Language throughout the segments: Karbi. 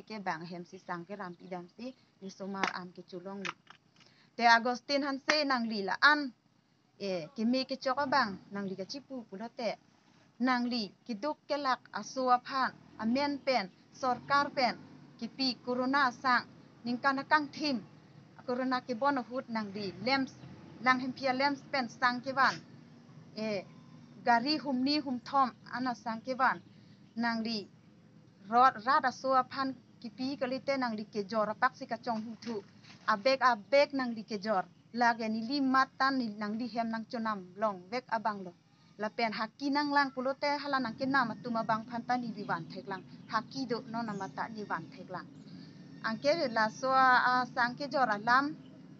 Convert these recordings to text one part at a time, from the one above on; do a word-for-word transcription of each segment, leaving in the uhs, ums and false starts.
ke bang ahem si sang keram pidam si ne osomar an kecholong lo. Te Augustine Hanse nangli la-an, eh, keme kechok abang nangli kachipu pulote, nangli keduk kelak aso aphan amen pen sorkar pen kipi corona asang ningkan akangthim, corona kebon ahut nangli lamps, lang hemphi a-lamps pen sang kevan, eh, gari humni humthom an asang kevan, nangli rot rat aso aphan kipi kalite nangli kejor apak si kachonghu thu. Abek abek nangli kejor. Lake neli matan ni nangli hem nangchonam longvek abang lo. Lapen haki nanglang pulote hala nangkenam atum abang aphan ta neli van theklang. Haki do non amat ta neli van theklang. Anke laso a, asang kejor alam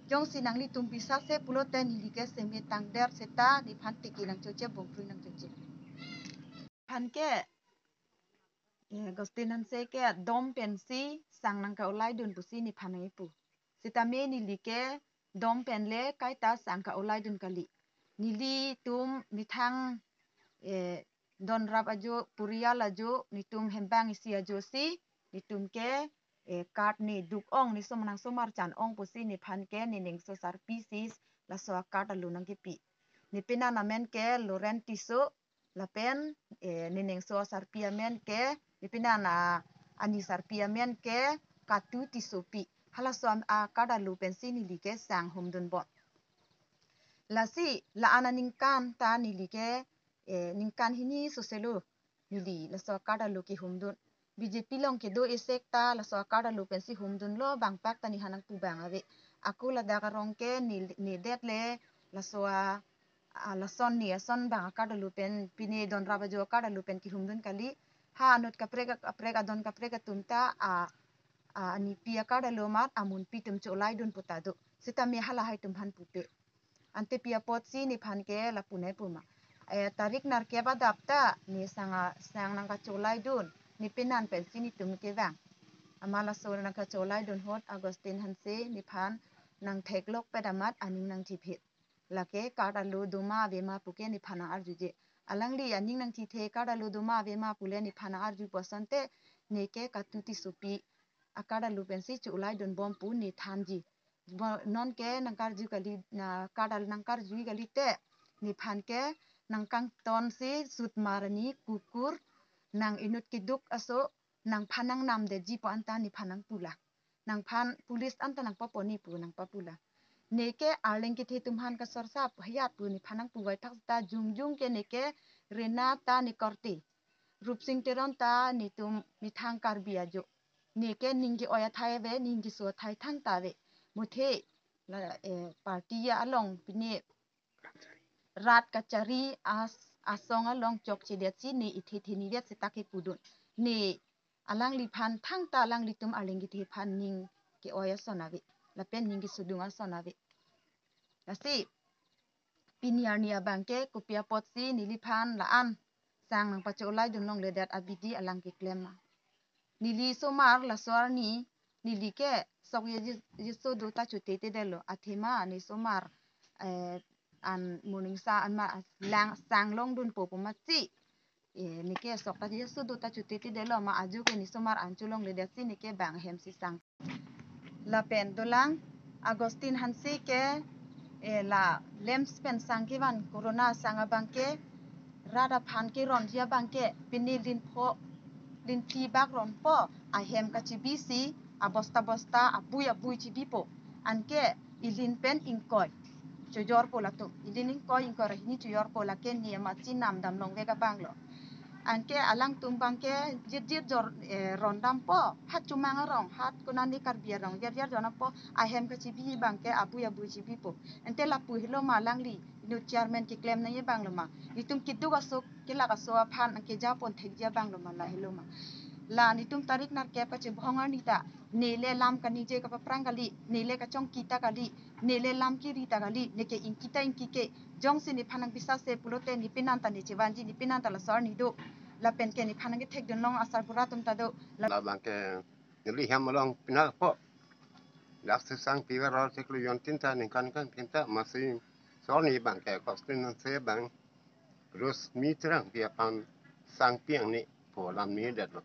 jongsi nanglitum bisase pulote neli ke seme tangder seta nephan tiki nangchoche, bongkrui nangchoche. Nephan ke, eh, Augustine Hanse ke dom pensi sang nangka-olaidun pusi nephan nangkipu. Sitame neli ke dom pen le kaita sang ka-olaidun kali. Nelitum methang, eh, donrap ajo, purial ajo, netum hembang isi ajo si netum ke, eh, card ne duk-ong, ne osomar nang osomar chan-ong pusi nephan ke ne nengso asarpi si laso a-card alo nangkipi. Ne penan amen ke Loren Tisso, lapen, eh, ne nengso asarpi amen ke, ne penan a, ani sarpi amen ke Katu Tissopi. Halaso am, a-card alo pensi neli ke sang humdun bom. Lasi la-an aningkan ta neli ke, eh, ningkan hini sose lo neli laso a-card alo kehumdun. B J P along kedo esek ta laso a-card alo pensi humdunlo, bang pak ta nephan nangpu bang ave. Ako ladak arong ke ne, nedet le laso a, a, lason ne ason bang a-card alo pen, pine donrap ajo a-card alo pen kehumdun kali. Ha anut kaprek kaprek, adon kaprek atum ta a, a, anipi a-card alo amat amunpi atum cho-olaidun pu ta do. Sitame halahai atum aphan pupe. Ante pi apotsi nephan ke lapu nangkipu ma. Eh, tarik nerkep adap ta ne sang a, sang nangkacho-olaidun, ne penan pensi netum kevang. Amat laso nangkacho-olaidun ahut Augustine Hanse nephan nangtheklok pet amat aning nangthiphet. Lake card alo doma avema puke nephan nang-arjuje. Alangli aning nangthithe card alo doma avema pule nephan nang-arjupo asonte, neke Katu Tissopi a-card alo pensi cho-olaidun bom pu ne thanji. Bo, non ke nangkarju kali, na card alo nangkarju kalite, nephan ke nangkangton si sut marani kukur, nang inut keduk aso, nangphan nangnamdetji pu anta nephan nangpulang. Nangphan police anta nangpaponji pu nangpapulang. Neke Arleng kethe atum aphan kasorsap hayat pu nephan nangpuvoiphak ta jongjong ke neke Rena ta ne korte, Rupsing Teron ta netum methang Karbi ajo. Neke ning ke-oi athai ave, ning keso athai thangta ave. Muthe la, eh, party along pine rat kachari as, asong along chokchedet si ne ithe theni vet seta kepudun. Ne alangliphan thangta alanglitum Arleng kethe aphan ning ke-oi ason ave, lapen ning kesodung ason ave. Lasi pini arni abang ke kopi apotsi neliphan la-an sang nangpacho-olaidun longledet abidi alang keklem ma. Neli osomar laso arni, neli ke sok ye, ye, yeso do ta chotetedetlo, athema ne osomar, eh, an morning sa an ma lang sang longdunpo pu amatsi. Eh, neke sok ta yeso do ta chotetedetlo ma, ajo ke ne osomar an cholongledetsi neke bang ahem si sang. Lapen dolang Augustine Hanse ke, eh, la lamps pen sang kevan corona asang abang ke, rat aphan keronji abang ke, pine lin pho, lin phli bak ronpo, ahem kachibi si, abosta bosta, abui abui chibipo. Anke ilin pen ingkoi chojorpo latum. Ilin ingkoi, ingkoi ra hini chojorpo, lake ne amatsi namdam longvek abang lo. Anke alangtum abang ke jirjir jor, eh, rondampo, hat Chomang arong, hat konane Karbi arong, jirjir jordampo, ahem kachibi abang ke abui abui chibipo. Ante lapu helo ma alangli, inut chairman keklem nangji abang lo ma. Netum keduk aso, kelak aso aphan, anke japon thekji abang lo ma, la helo ma. La netum tarik nerkep kachebhong arni ta, nele lam kaningje kapaphrang kali, nele kachongki ta kali, nele lam kiri ta kali, neke ingki ta ingki ke, jongsi nephan nangbisase pulote ne penan ta ne chevanji, ne penan ta laso arni do. Lapen ke nephan nangkethekdun long asarbura atum ta do. La- Labang ke neli hem along pina po. Dak si sang piga ror chiklo yon tin ta ningkan kan tin ta masi laso arni abang ke Augustine Hanse abang Rosmi Terangpi aphan sang pi ang ne pu alam nedetlo.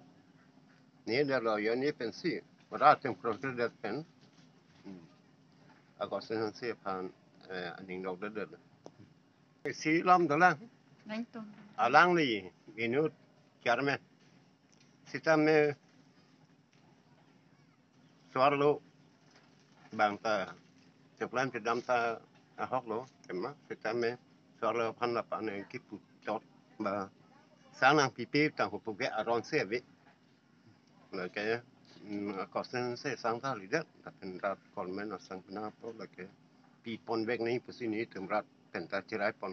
Ne dolo yo ne pensi. Rat atum cross det pen. Hmm. Ako sen si aphan, eh, aning dok det. Si lam dolang. Nangtum. Alangli inut chairman. Sitame suarlo bang ta choklan kedam ta ahok lo tema sitame suarlo aphan lapu-an kipu chot ba sang nangpipe tang hupu ke aron se ave. Lake, mm, kosen se sang ta lidet, lapen rat government asang pina po lake pi pon vek nangji pusi netum rat pen ta chirai pon.